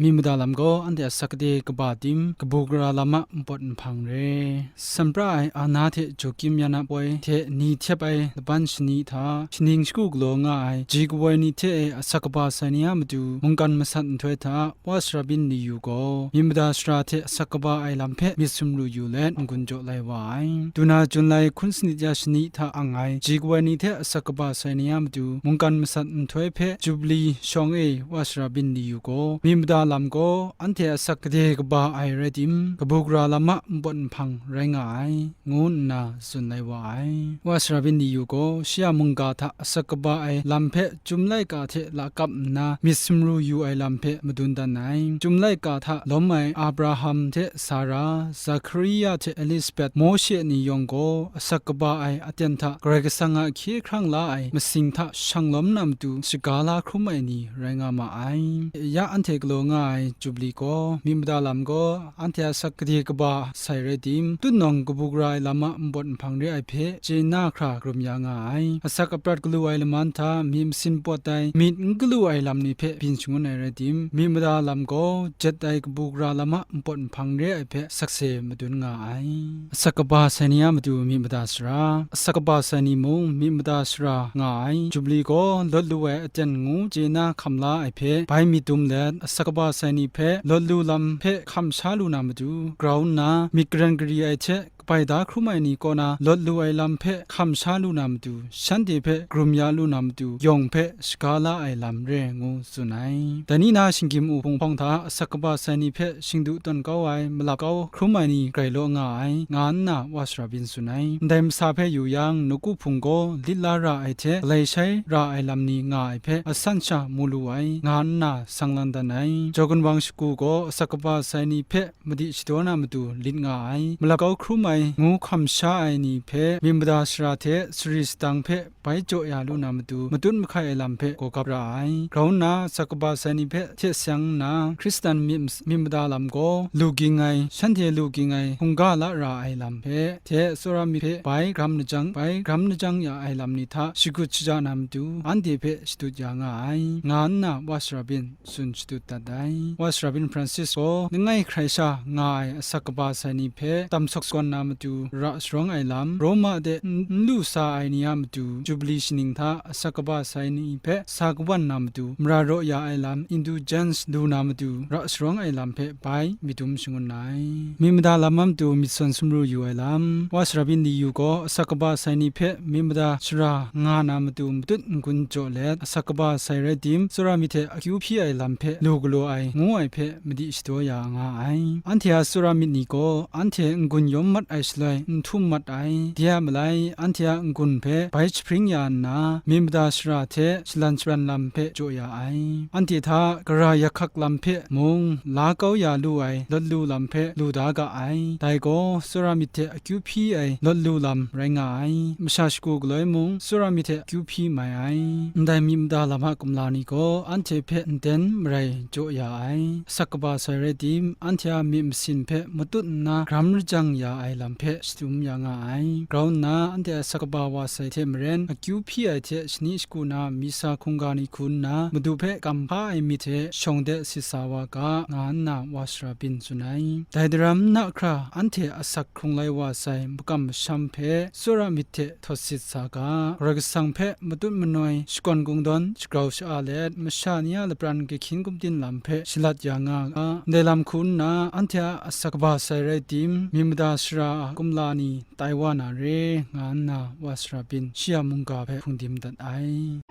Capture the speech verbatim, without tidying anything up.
Myit mada lam gaw anhte asak gade kaba tim, kabu gara lam a npawt nhpang re. Sanpra ai Ana hte Jokim yan a poi hte ni htep ai laban shani hta, shaning shagu galaw nga ai ji kawoi ni hte asak kaba sai ni a matu mungkan masat nhtoi hta, Wa Sara Byin Liyu gaw myit mada sara hte asak kaba ai lam hpe myit sumru yu let n-gun jaw lai wa ai. Duna Junlai hkun sanit ya shani hta ang ai ji kawoi ni hte asak kaba sai ni a matu mungkan masat nhtoi hpe Jubili shawng e Wa Sara Byin Liyu gaw myit mada lam gaw anhte asak gade kaba ai rai tim, kabu gara lam a npawt nhpang rai nga ai, ngu nna tsun lai wa ai. Wa Sara Byin Liyu gaw shi a mungga hta asak kaba ai lam hpe Chyum laika hte lakap nna myit sumru yu ai lam hpe madun dan ai. Chyum laika hta lawm ai Abraham hte Sara, Zakaria hte Elisabet, Mawshe ni yawng gaw asak kaba ai aten hta Karai Kasang a hkye hkrang la ai masing hta shang lawm na matu shaga la hkrum ai ni rai nga ma ai. Ya anhte galaw nga ai Jubili gaw, myit mada lam gaw anhte a asak gade kaba sai rai tim, tutnawng kabu gara ai lam a npawt nhpang re ai hpe chye na hkra karum ya nga ai. Asak aprat galu ai laman hta myit masin pawt ai, myit n galu ai lam ni hpe byin shangun ai rai tim, myit mada lam gaw jet ai kabu gara lam a npawt nhpang re ai hpe sakse madun nga ai. Asak kaba sai ni a matu myit mada sara, asak kaba sai ni mung myit mada sara nga ai. Jubili gaw lawt lu ai aten ngu chye na hkam la ai hpe bai myit dum let, asak kaba sai ni hpe lawt lu lam hpe hkam sha lu na matu, grau nna myit karen gari ai hte kabai da hkrum ai ni kaw na lawt lu ai lam hpe hkam sha lu na matu, shanhte hpe karum ya lu na matu, yawng hpe shaga la ai lam re ngu tsun ai. Dai ni na shinggyim u hpung hpawng hta asak kaba sai ni hpe shingdu tawn kau ai, malap kau hkrum ai ni grai law nga ai, nga nna Wa Sara Byin tsun ai. Ndai masa hpe yu yang, nawku hpung gaw lit la ra ai hte galai shai ra ai lam ni nga ai hpe asan sha mu lu ai, nga nna sang lan dan ai. Jaw gunwang shagu gaw asak kaba sai ni hpe madi shadaw na matu lit nga ai, malap kau hkrum ai ngu hkam sha ai ni hpe myit mada sara hte sari sadang hpe bai jaw ya lu na matu, matut mahkai ai lam hpe gaw gap ra ai. Grau nna asak kaba sai ni hpe hte seng nna, Hkristan myit, myit mada lam gaw lu ging ai, shanhte lu ging ai hkungga la ra ai lam hpe, hte tsawra myit hpe bai gram lajang, bai gram lajang ya ai lam ni hta shagut shaja na matu, anhte hpe shadut ya nga ai, nga nna Wa Sara Byin tsun shadut dat ai. Wa Sara Byin Francis gaw langai hkrai sha nga ai asak kaba sai ni hpe tam sawk sakawn na matu ra sharawng ai lam, Roma de n, n lu sa ai ni a matu Jubili shaning hta asak kaba sai ni hpe sa kawan na matu, mara raw ya ai lam, indulgence lu na matu ra sharawng ai lam hpe bai myit dum shangun ai. Myit mada lam a matu myit sawn sumru yu ai lam, Wa Sara Byin Liyu gaw asak kaba sai ni hpe myit mada sara nga na matu matut n-gun jaw let, asak kaba sai rai tim, tsawra myit hte akyu hpyi ai lam hpe lu galaw ai, ngu ai hpe madi shadaw ya nga ai. Anhte a tsawra myit ni gaw anhte n-gun yawm mat ai shaloi n htum mat ai. De a malai, anhte a n-gun hpe bai jahpring ya nna, myit mada sara hte shalan sharan lam hpe jaw ya ai. Anhte hta gara yakhak lam hpe mung la kau ya lu ai lawt lu lam hpe lu da ga ai. Dai gaw tsawra myit hte akyu hpyi ai lawt lu lam rai nga ai. Masha shagu galoi mung tsawra myit hte akyu hpyi mai ai. Ndai myit mada lam a kumla ni gaw anhte hpe nden marai jaw ya ai. Asak kaba sai rai tim, anhte a myit masin hpe matut nna gram rajang ya ai lam hpe shadum ya nga ai. Grau nna anhte a asak kaba wa sai hte maren akyu hpyi ai hte shani shagu na misa hkungga ni hku nna madu hpe kam hpa ai myit hte shawng de sit sa wa ga, nga nna Wa Sara Byin tsun ai. Dai daram na hkra anhte asak hkrung lai wa sai makam masham hpe tsawra myit hte htawt sit sa ga, Karai Kasang hpe matut manoi shakawn kungdawn shagrau sha-a let, masha ni a lapran kahkyin gumdin lam hpe shalat ya nga ga, ndai lam hku nna anhte a asak kaba sai rai tim, myit mada sara a kumla ni tai wa na re, nga nna Wa Sara Byin shi a mungga hpe hpungdim dat ai.